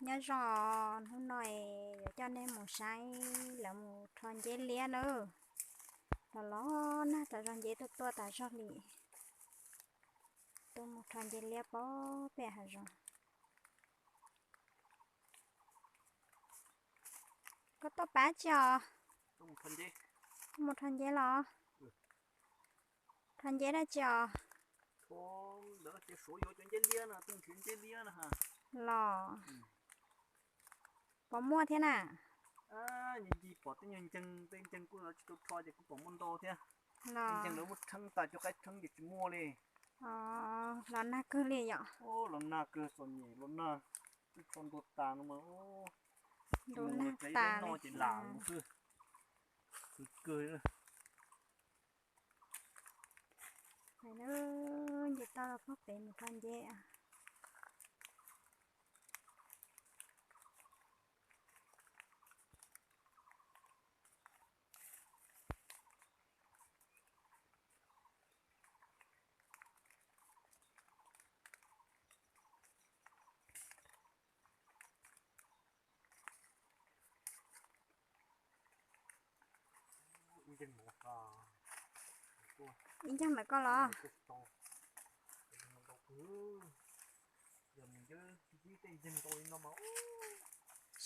Nyob zoo, hnub no es yuav coj nej mus saib lawv mus rho nceb liab na. Los los nag tas zog nceb tuaj tuaj tas zog li. Tuaj mus rho nceb liab pem hav zoov. Koj tuaj pab tsi os? Mus rho nceb los? Rho nceb dab tsi os? Los, puas muaj thiab na? Pom tej nyuag nceeg, tej nceeg kuj tsis tau rho ces kuj pom muaj ntau thiab. Tej nceeg lawv muab rheeb tas cov qaib rheeb ces tsis muaj li. Los nag kawg li yom? Los nag kawg, txom nyem los nag, twb rho ntua tas no mas. Ntua nag tas no ces lam mus xwb. Khwv kawg. Nce toj pob pem mus rho nceb. Ib ncag ntawm koj los?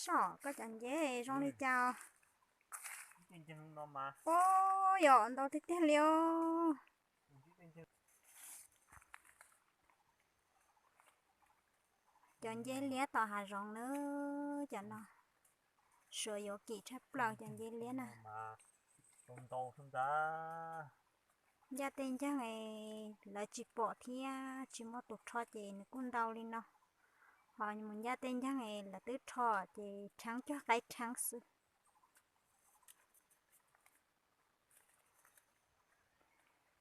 Soj, koj cov nceb zoo li cas? Ub, yog ntau tiag tiag li os. Cov nceb liab tom hav zoov na, cov no suav yuav kim tshaj plaws cov nceb liab na. Ncaj tej nceeg lawv tsis pom thiab tsis muaj tus rho ces nws kuj ntau li no. Ho mus ncaj tej nceeg lawv twb rho ces rheeb cog qaib rheeb xwb.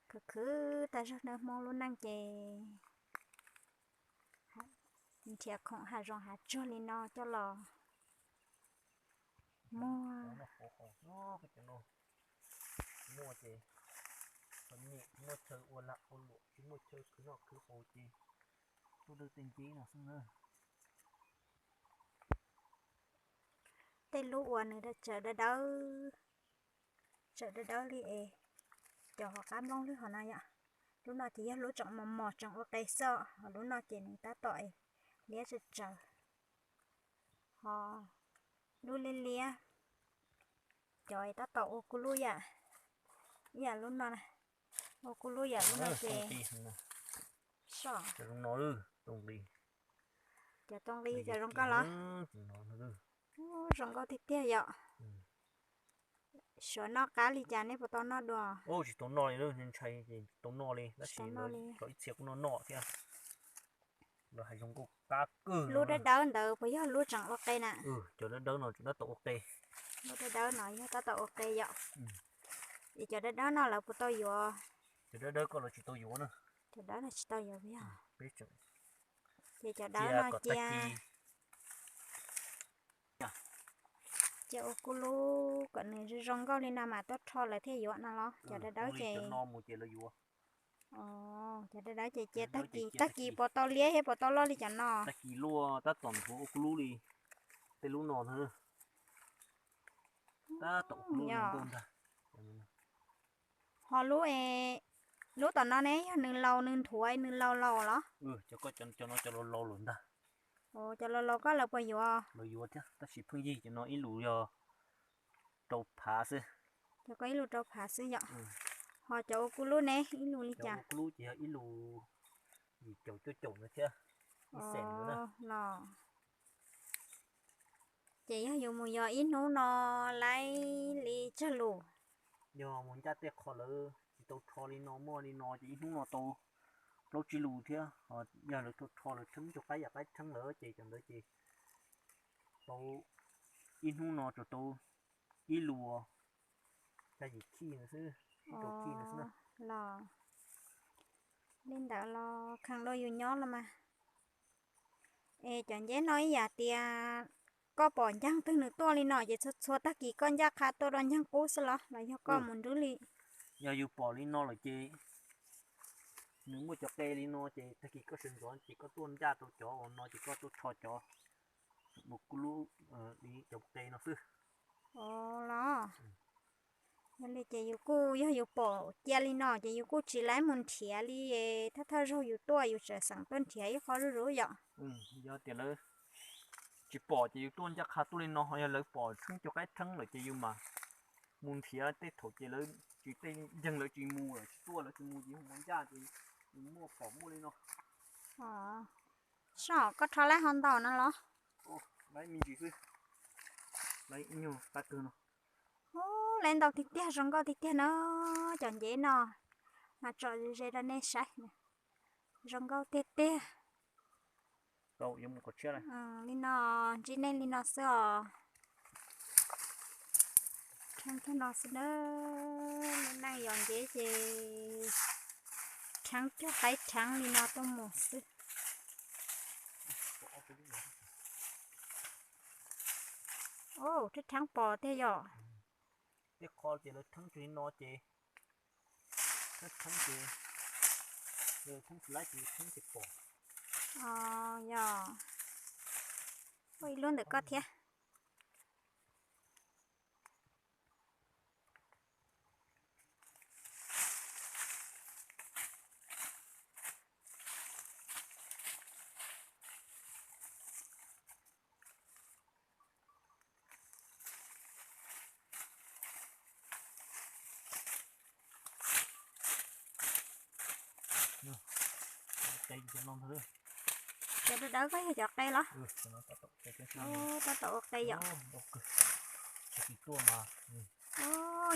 Khwv khwv tag zog na, Hmoob lub neej ces nrhiav khoom hav zoov hav tsuag li no coj los muag. Muaj ces txom nyem, tsis muaj chaw ua lag ua luam, tsis muaj chaw khwv noj khwv haus ces tuaj dawb tej nceb no xwb na. Tej lub uas nws tsawm dawb dawb, tsawm dawb dawb li es cov hauv qab nplooj lwg hov no yom. Lub no ces yog lub tseem mos mos tseem ua qe xwb, ho lub no ces nws tab tom liab tsawv tsawv. Ho lub liab liab, cov tab tom ua kuj lub yam, ib yam lub no, ua kuj lub yam lub no ces soj. Cov tau nqi, cov zoo nkauj los? Zoo nkauj tiag tiag yom. Suav noj qab li cas nej puas tau noj dua? Tsis tau noj li, ntshai tsis tau noj li, tab sis cov ib txhia kuj noj noj thiab. Lawv hais zoo nkauj qab kawg. Lub dawb dawb ntawd puas yog lub tseem ua qe na? Cov dawb dawb no tseem tab tom ua qe. Lub dawb dawb no yog tab tom ua qe yom. Es cov dawb dawb no lawv puas tau yuav? Cov dawb dawb ko lawv tsis tau yuav na. Cov dawb no tsis tau yuav yog. Ces cov dawb no cia, cia ua kuj lub kom nws zoo nkauj li no mas tuaj rho lawv thiaj yuav no los? Cov dawb dawb ces, cov dawb dawb ces cia tag kis, tag kis puas tau liab thiab puas tau loj li cov no? Tag kis luaj tab tom nthuav ua kuj lub li tej lub no ntag. Tab tom ua kuj lub ntag. Ho lub, lub tom no ne yog nws laus nws nthuav nws laus laus los? Cov ko cov no cov laus laus lawm ntag. Cov laus laus koj lawv puas yuav? Lawv yuav thiab tab sis pheej yig cov no ib lus yog rau phav xwb. Cov ko ib lus rau phav xwb yom. Ho cov ua kuj lub ne ib lus li cas? Kuj lub ces yog ib lus yim caum cuaj caum na thiab ib xees na. Los ces yog yus mus yos ib hnub no laib li tsawg lus? Yog mus ncaj tej qho lawv tsis tau rho li no muaj li no ces ib hnub no tau plaub tsib lus thiab. Yog lawv rho rho lawv rheeb cov qaib yam qaib rheeb lawm ces cov ntawd ces tau ib hnub no tsuas tau ib lus, caj yim khij no xwb, ib rau khij no xwb. Los li ntawd los kheev dua yus nyob los mas. Es cov nceb no ib yam tias koj pom ncaag twg nws tuaj li no ces txhua txhua tag kis koj ncaj qha tuaj rau ncaag qub xwb los los yog koj mus nrub li? Yog yus pom li no lawm ces nws muaj cov qe li no ces tag kis koj sawv ntxov ces koj tuaj ncaj rau cov uas no ces koj tuaj rho cov Mus kuj lub, cov qe no xwb. Los yog li ces yus kuj, yog yus pom cia li no ces yus kuj tsis laib mus nrhiav li, thawj thawj zaug yus tuaj yus tseem xeem tuaj nrhiav ib qho zuj zus yom. Yog tias lawv tsis pom ces yus tuaj ncaj qha tuaj li no, ho yog lawv pom rheeb cov qaib rheeb lawm ces yus mas mus nrhiav tej thaum ces lawv tsis, tej nceeg lawv tsis mus lawm, tsis tuaj lawv tsis mus ces yus mus ncaj ces yus muaj pom muaj li no. Soj, koj rho laib ho ntau no los? Laib me ntsis xwb, laib ib nyuag qab kawg no. Ub, laib ntau tiag tiag, zoo nkauj tiag tiag na. Cov nceb no mas tsom ze ze rau nej saib, zoo nkauj tiag tiag. Li no, ntsib nej li no xwb os. Rheeb cog no xwb na. Lub neej yos nceb ces rheeb cog qaib rheeb li no tuaj mus xwb. Rheeb rheeb pos tiag yom. Tej qho ces lawv rheeb li no ces, rheeb ces, rheeb tsis laib ces rheeb ces pom. Yog, ua ib lub ntawm koj thiab. Cov dawb dawb koj yog cov qe los? Tab tom ua qe yom.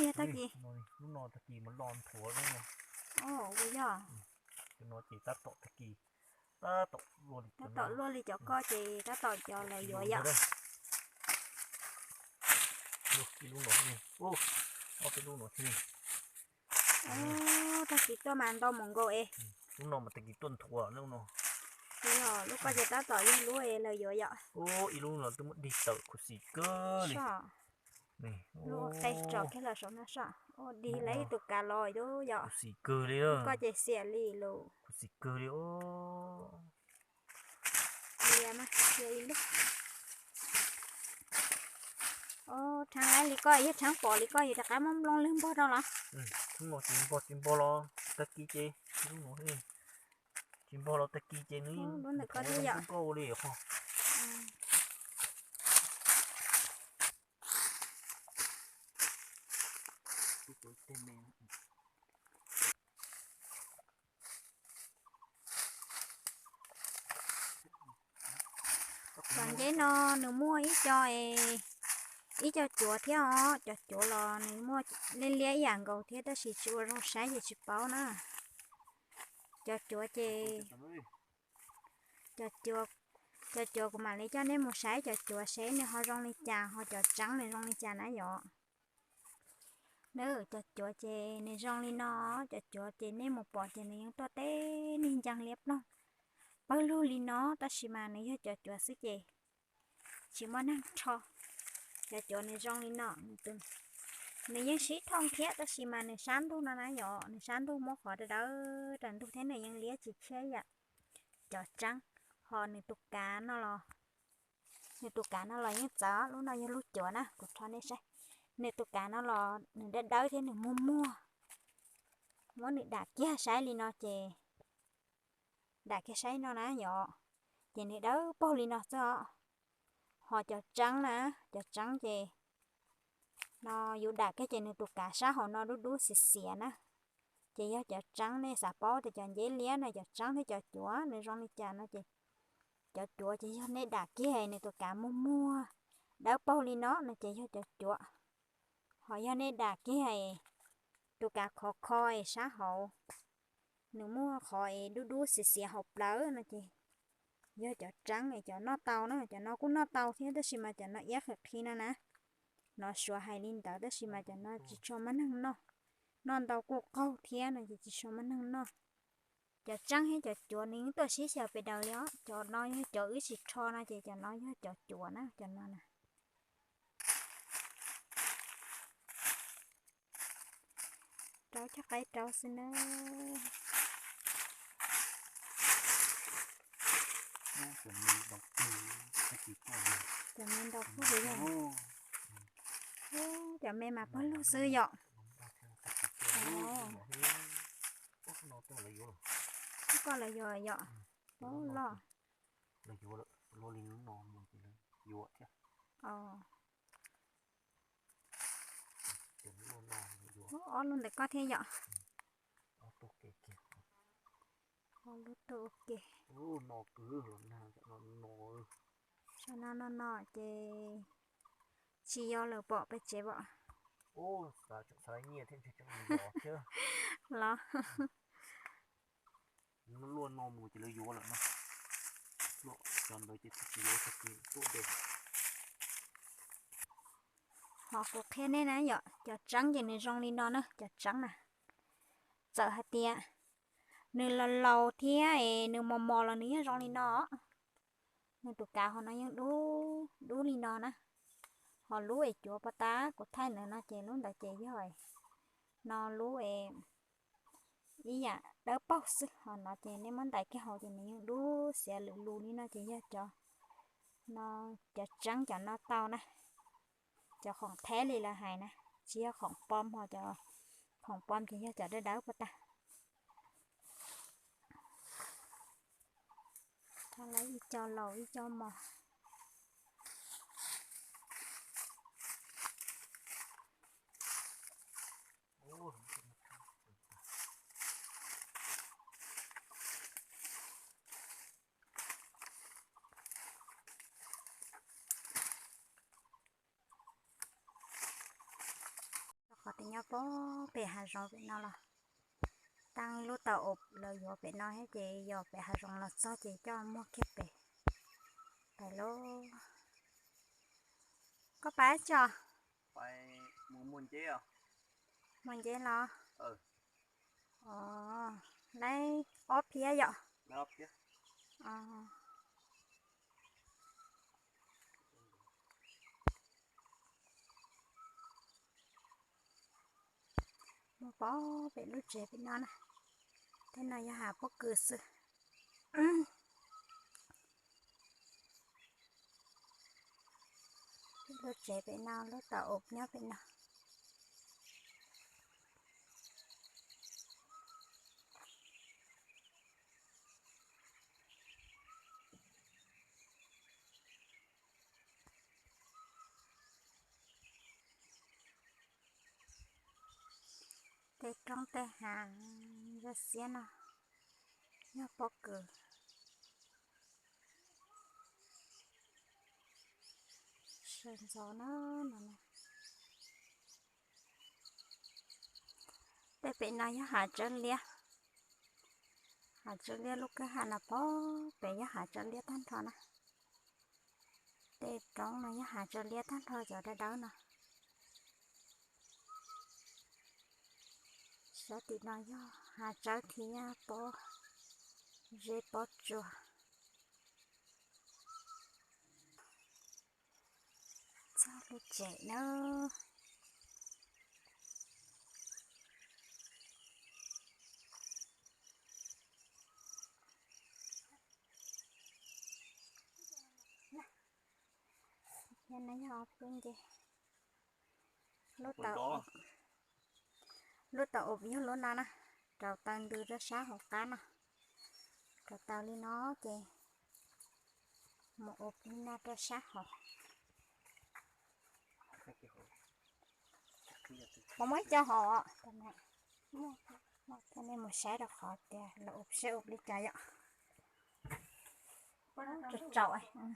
Yog tag kis, lub no tag kis mas los nthuav lub no. Ua yog. Cov no ces tab tom tag kis, tab tom luaj li, tab tom luaj li cov koj ces tab tom cov lawv yuav yom. Ib lub no, ob peb lub no thiab. Tag kis tuaj mas ntau mus nkaus es. Lub no mas tag kis tuaj nthuav lub no. Lub koj ces tab tom yog lub es lawv yuav yom. Ib lub no twb muab dig tawm khuv xim kawg li. Lub qe tso kiag los saum no soj. Dig lawv ib tus kav los yom. Khuv xim kawg li. Koj ces xiam li lus. Khuv xim kawg li. Rheeb laib li koj, yog rheeb pom li koj yus rov qab muab nplooj lwg npog rau los? Tsis npog los tag kis ces, tsis npog los tag kis ces nws lub ntawm koj thiab yom. Nkauj li ho. Cov nceb no nws muaj ib co, ib co cuav thiab os. Cov cuav los nws muaj liab liab ib yam nkaus thiab tab sis tsis ua zoo saib ces tsis paub na. Cov cuav ces, cov cuav, cov cuav kuv mam li coj nej mus saib cov cuav seb nws ho zoo li cas, ho cov tseeb nws zoo li cas na yom. Cov cuav ces nws zoo li no, cov cuav ces nej mus pom ces nws yeej tuaj teb niag nceeg liab ploog pawg lug li no, tab sis mas nws yog cov cuav xwb ces tsis muaj neeg rho. Cov cuav nws zoo li no, nws yeej sib thooj thiab tab sis mas nws sab ntug no na yom, nws sab ntug muab qhov dawb dawb rau ntug thiab nws yeej liab tsis tshiab yam cov tseeb. Ho nws tus kav no los, nws tus kav no los yeej txawv, lub no yog lub cuav na, kuv rho nej saib. Nws tus kav no los nws dawb dawb thiab nws muag muag. Muab nws dam kiag saib li no ces, dam kiag saib no na yom, ces nws dawb paug li no xwb os. Ho cov tseeb na, cov tseeb ces no yus dam kiag ces nws tus kav sab hauv no dub dub xiav xiav na. Ces yog cov tseeb, nej xav paub tias cov nceb liab no cov tseeb thiab cov cuav nws zoo li cas no ces, cov cuav ces yog nej dam kiag nws tus kav muag muag dawb paug li no no ces yog cov cuav. Ho yog nej dam kiag tus kav khov kho es sab hauv nws muaj qhov es dub dub xiav xiav hauv plawv no ces yog cov tseeb es cov noj tau na, cov no kuj noj tau thiab tab sis mas cov no iab qhwv qhi no na. Hnov Suav hais li ntawd tab sis mas cov no tsis tshua muaj neeg noj, noj ntau kuj qaug thiab no ces tsis tshua muaj neeg noj. Cov tseeb thiab cov cuav nws yeej tuaj sib xyaw pes daws li os. Cov no yog cov wb tsis rho no ces cov no yog cov cuav na, cov no na. Rau cog qaib rau xwb na. Tag kis tuaj, Cov me ntau kub li yog. Ub, cov me mas pog lug xwb yom. Ub, koj lawv yuav yom. Ub, loj. Ub, ob lub ntawm koj thiab yom. Ob lub tuaj ua ke. Saum no no no ces tsis yog lawm pom peb tsev pom. Los. Luaj no mus ces lawv yuav lawm no. Luaj cov ntawd ces tsis yuav tag kis tuaj de. Ho kuv qhia nej na yom, cov tseeb ces nws zoo li no na, cov tseeb na. Txawm hais tias nws laus laus thiab es nws mos mos los nws yeej zoo li no. Nws tus kav hauv no yeej dub dub li no na. Ho lub es cuav pov tab kuv thaij ntawd no ces lub ntawd ces yog no lub es ib yam dawb paug xwb, ho no ces nej muab ntais kiag hauv ces nws yeej dub xiav lwm lus li no ces yog cov no, cov tseeb cov no tau na. Cov khoom theb li lawv hais na, tsis yog khoom pom ho cov khoom pom ces yog cov dawb dawb pov tab. Tau lawv ib co laus ib co mos. Qhov tias nyob pem hav zoov pem no los, tau lub tau ub lawv yuav pem no thiab ces yog pem hav zoov los txog ces coj muag kiag pem. Pem lub, koj pab tso. Muag nceb los? Laib ob phiab yom. Muaj pom pem lub tsev pem no na. Tej no yog hav pob kws xwb. Lub tsev pem no, lub tau ub nyob pem no. Tej roob tej hav zaj xiab no yog pob kws. Sawv ntxov na no. Tej pem no yog hav tsawb liab. Hav tsawb liab lub kwj ha no pem yog hav tsawb liab tag nrho na. Tej roob no yog hav tsawb liab tag nrho cov dawb dawb no. Sab tim no yog hav tsawb thiab pob zeb pob tsuas. Txog lub tsev na. Yog no yog ob lub nce. Lub tau, lub tau ub yog lub no na, rau taw ntws rau sab hauv qab no. Rau taw li no ces mus ub li no rau sab hauv. Puas muaj ib co hov? Nej mus saib rau qhov tias lawv ub seb ub li cas yom. Tsaus tsaus, tsaus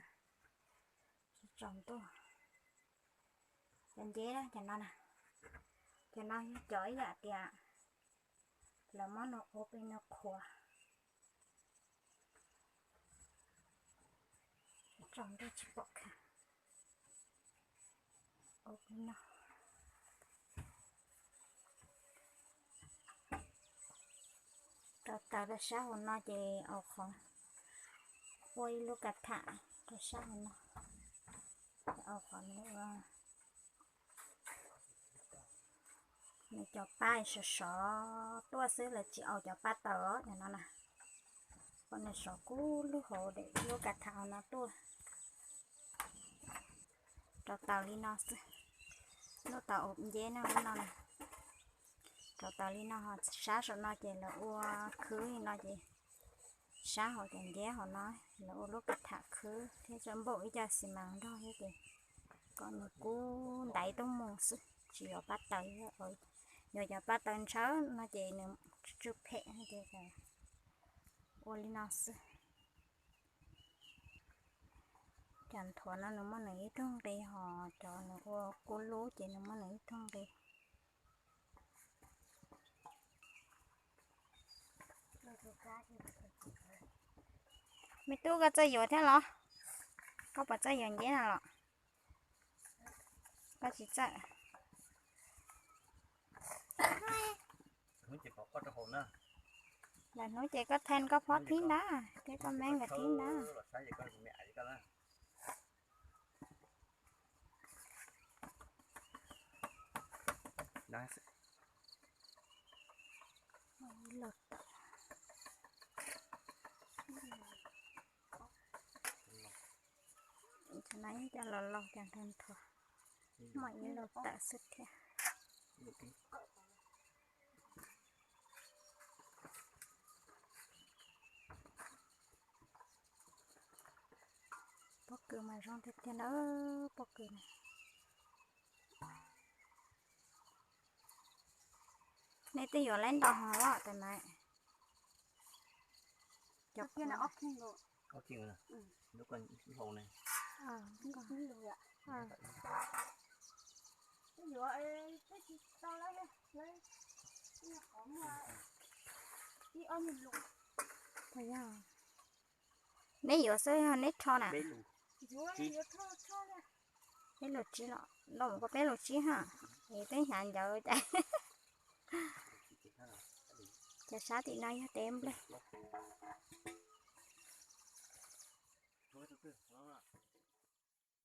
tsaus ntuj. Cov nceb cov no na, cov no yog cov ib yam tias lawv muab nws ub li no qhuav. Tsaus ntuj tsis pom kiag. Ub li no. Rau taw rau sab hauv no ces au qhov, ua ib lub kav tham rau sab hauv no, au qhov nws ua, nws cov pab sov sov tuaj xwb, lawv tsis au cov pab taws os no na. Ua nws sov kub lub hauv lub kav tham hauv no tuaj. Rauv taws li no xwb. Lub taws ua nceb no lub no na. Rauv taws li no ho sab saum no ces lawv ua khwb li no ces sab hauv cov nceb hauv no, lawv ua lub kav tham khwb thiab tso npaum ib co xi mas nrog thiab ces kom nws kub ntaiv tuaj mus xwb, tsis yuav pab taws. Yog cov pab taws ntshaw no ces nws tsw phem ces ua li no xwb. Cov nthuav no nws muaj nws ib rooj nqi, ho cov nws ua kub lub ces nws muaj nws ib rooj nqi. Me tub, koj txawj yuav thiab los? Koj puas txawj yuav nceb no los? Koj tsis txawj. Lwm hnub ces koj theej koj phob thib ntag thiab koj meeb nkawd thib ntag. Cov no yog cov laus laus cov nrog nthuav, muaj ib lub tawm xwb thiab. Pob kws mas zoo tiag tiag na, pob kws na. Nej twb yuav lawm ntau hov los tas mas. Neb yuav xwb yog neb rho na? Peb lus tsib los, los mus koj peb lus tsib ha. Es twb hnyav ncawv cas. Cov sab tim no yog teb nplej.